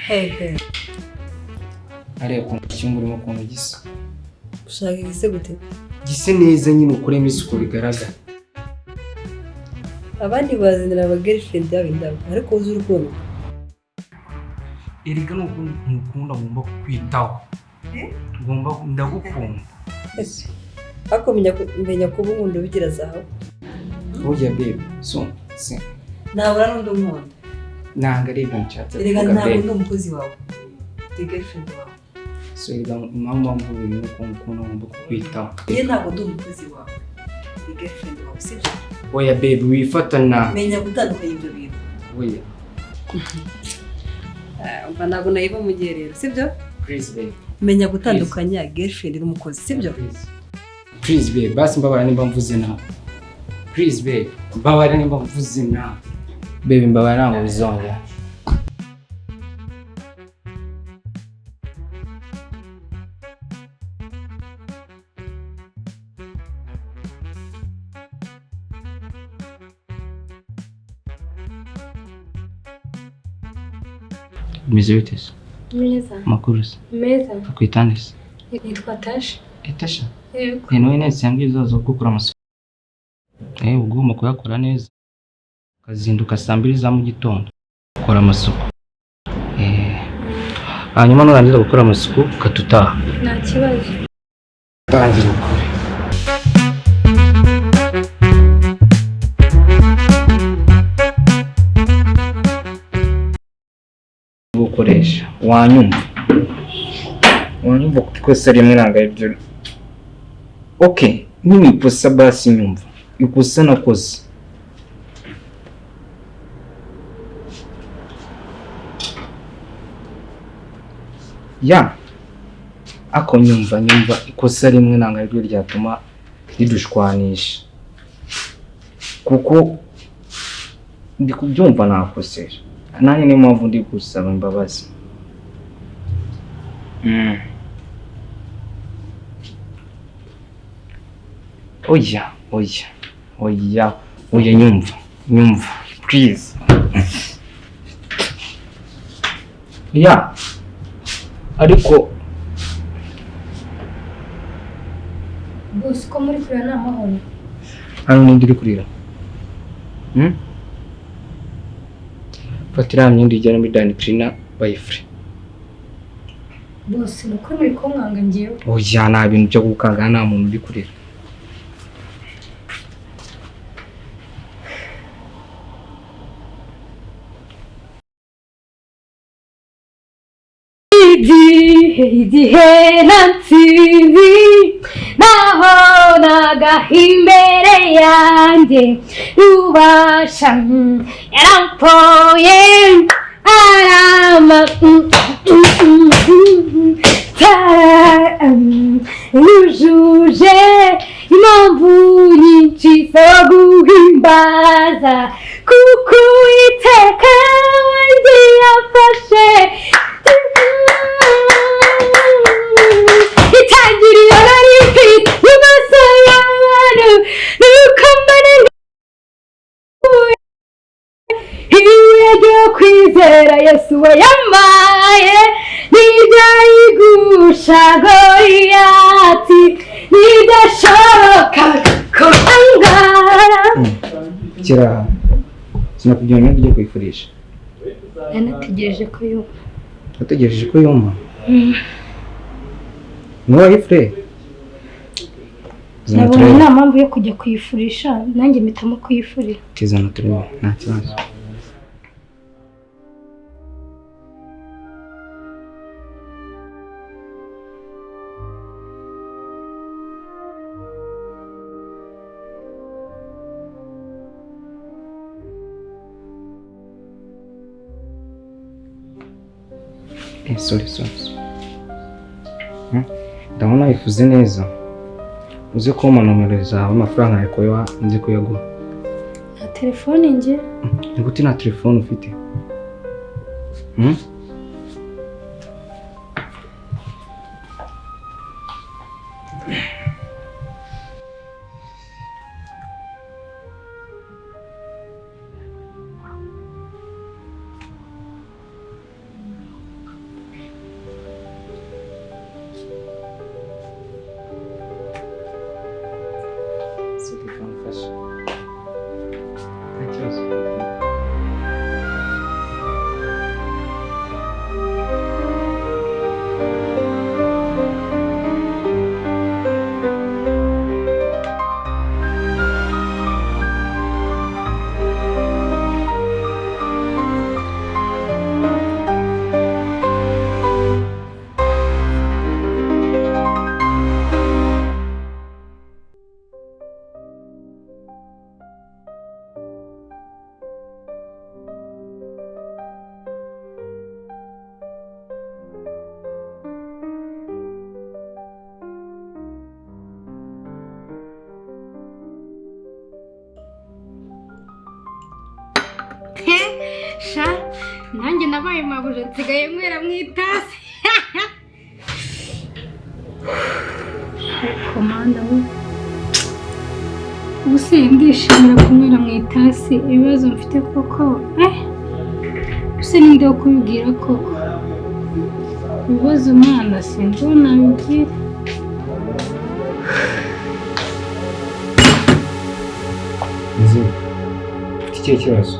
Hehe. Areba ukuntu icyumba urimo ukuntu gisa. Ushaka igise gute? Gise neza nyine, ukuremo isuku bigaragara. Abandi bazanira aba girlfriend yabo indabo, ariko uzi urukundo. Erega ni uko nkukunda, ngomba kukwitaho. Ngomba, ndagukunda. Ese ariko menya kuba unkunda ubigira zahabu. Burya babe, so si Nabura n'undi unkunda. Ntabwo ari ibyo nshatse Erega kuvuga ntabwo babe. ndi umukozi wawe, ndi girlfriend wawe. So erega impamvu mvuga ibi ni uko nkukunda, ngomba kukwitaho. Iyo ntabwo ndi umukozi wawe, ndi girlfriend wawe, sibyo? Oya babe, wifata nabi. Menya gutandukanya ibyo bintu. Oya. Umva, ntabwo nayiva mu gihe rero, sibyo? Please babe. Menya gutandukanya girlfriend n'umukozi, sibyo? Please. Please babe, basi mbabara nimba mvuze nabi. Please babe, mbabara nimba mvuze nabi. Babe, mbabara, ntabwo bizongera. Bimeze bite se? Meza. Amakuru se? Meza. Bakwita nde se? Nitwa Tasha. Etasha? Yego. Ni nawe nese yambwiye uzaza gukora amasuku. Eh, ugomba kuyakora neza. Ukazinduka saa 2 za mu gitondo ukora amasuku. Eh, hanyuma nurangiza gukora amasuku ukata utaha. Nta kibazo. Tangira ukore. Gukoresha wanyumva, wanyumva kuko ikosa rimwe ntabwo ari byo. Okay, nyine ikosa, basi nyumva ikosa nakoze. Ya ako nyumva, nyumva, ikosa rimwe ntabwo ariryo ryatuma ridushwanisha, kuko ndi kubyumva nakoseje nanjye, niyo mpamvu ndi gusaba imbabazi. Oya, oya, oya, oya, nyumva, nyumva, please. Ya ariko Bose uko muri kurira ni amahoro. Hano ninde uri kurira? Hmm? Fata iriya myenda ijyana muri dani kirina bayifure. Bose ni uko muri kunkanga ngewe. Oya, nta bintu byo gukanga, nta muntu uri kurira. Igihe, igihe natsinzi, nabonaga imbere yanjye ubasha, yarampoye arama yujuje impamvu nyinshi zo guhimbaza, kuko Uwiteka wanjye yafashe itangiriro nari mfite mu maso y'abantu, nuko mbona ibuye ryo kwizera Yesu we yamaye ntiryayigusha Goliyati, ntidashoboka ko angara. Kira sinakubwira imyenda ujya kuyifurisha. Nanategereje ko yumva. Wategereje ko yuma? Ni wowe wayifure? Zana Nabonye turebe. nta mpamvu yo kujya kuyifurisha, nanjye mpitamo kuyifurira. Kizana turebe, nta kibazo. Eh, sorry, sorry, sorry. Ndabona wifuze neza. Uze kumpa nomero zawe, amafaranga yawe kuyaha, nze kuyaguha. Nta telefone ngira. Ni gute nta telefone ufite? Hmm? Tasha. Nta kibazo. Sha, nanjye nabaye mabuja, nsigaye nywera mu itasi. Komanda we, ubu se ndishimira kunywera mu itasi ibibazo mfite koko? Ubuse ninde wo kubibwira koko? Ibibazo umwana sinzi uwo nabibwira. Nzi. Ufite ikihe kibazo?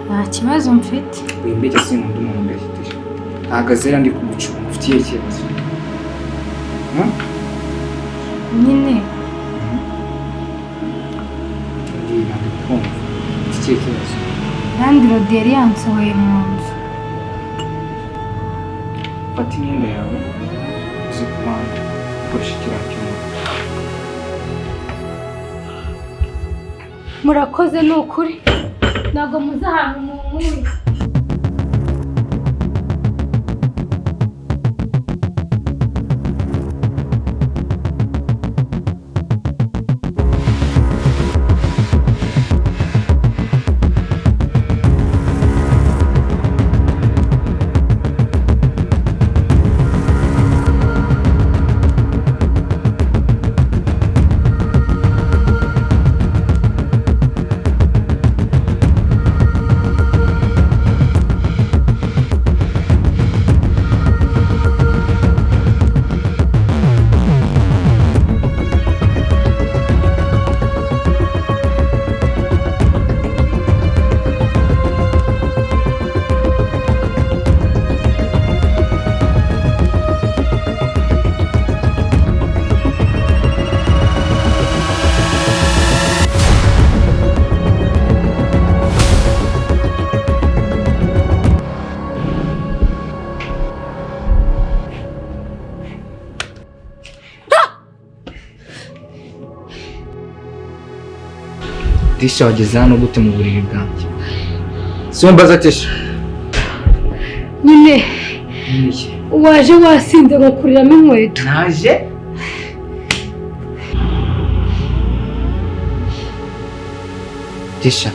Nta kibazo mfite. Wimbeshya, sinkunda umuntu umbeshya. Ahagaze rero ndi kugucunga. Ufite ikihe kibazo? Nyine Mbwira, ndi kumva. Ufite ikihe kibazo? Landlord yari yansohoye mu nzu. Fata imyenda yawe uze kubana ukoresha kiriya cyuma. Murakoze, ni ukuri ntabwo muzi ahantu munkuye. Tisha, wageze hano gute mu buriri bwanjye? Si mbaza, Tisha. Nyine Ni iki? waje wasinze nkukuriramo inkweto. Naje? Tisha.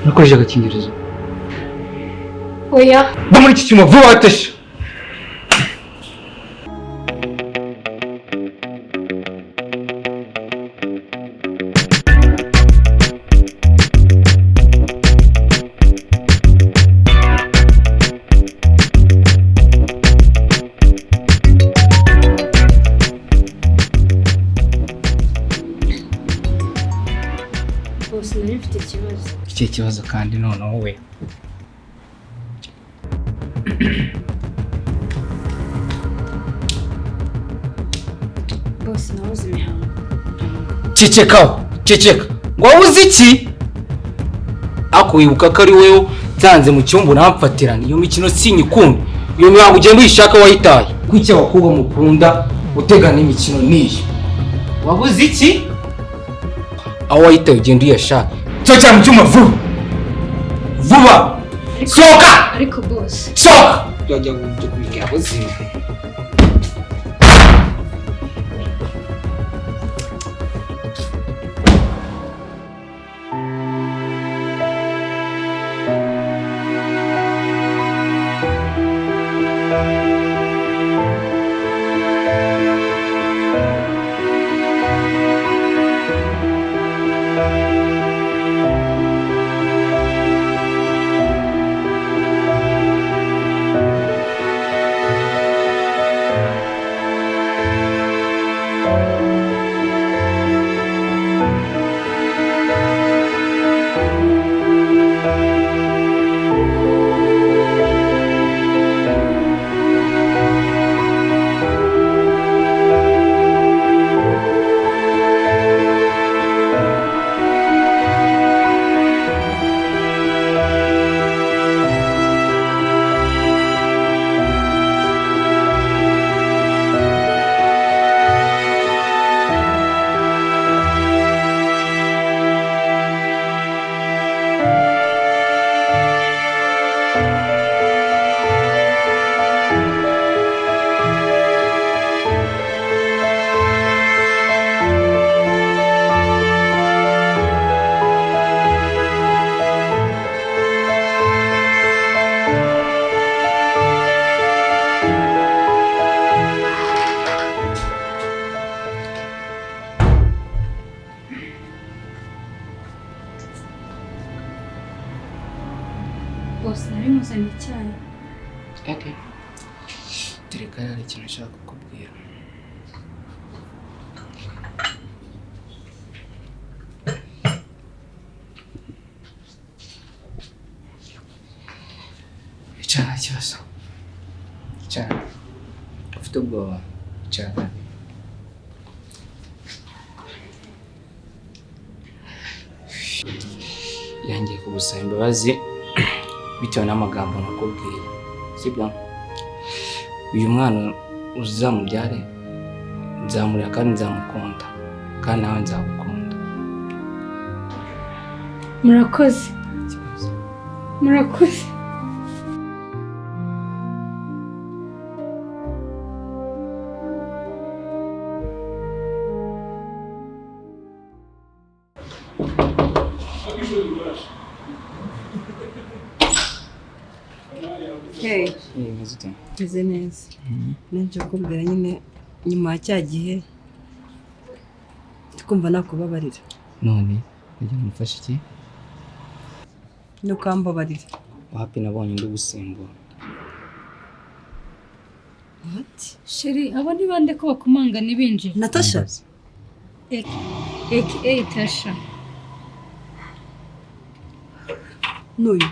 Nakoresheje agakingirizo. Oya. Va muri iki cyuma vuba, Tisha. Bose, nari mfite ikibazo. Ikihe kibazo kandi noneho we? Bose, nabuze imihango. Cecekaho, ceceka. Ngo wabuze iki? Ako wibuka ko ari wowe nsanze mu cyumba unamfatirana. Iyo mikino sinyikunda. Iyo mihango ugenda uyishaka wayitaye. Kuki abakobwa mukunda gutegana imikino niyo? Wabuze iki? Aho wayitaye ugenda uyashaka. Ceceka mu cyumba vuba. Vuba. Sohoka! Ariko bose. Sohoka! Byajya kubwira buzima. Bose nari muzanye icyayi. Okay. Tereka hari ikintu nshaka kukubwira. Icara nta kibazo. Icara. Ufite ubwoba? Icara. Yangiye kugusaba imbabazi bitewe n'amagambo nakubwiye. Sibyo? Uyu mwana uzamubyare, nzamurera kandi nzamukunda, kandi nawe nzagukunda. Murakoze, murakoze. Hey, Meze ute? meze neza. Nanjye kukubwira nyine nyuma ya cya gihe ndikumva nakubabarira. None kugira ngo umfashe iki? Nukambabarira. Wapi, nabonye undi gusimbura. What? Sheri, abo ni bande ko bakomanga ntibinjire? Natasha? Aka Tasha. N'uyu.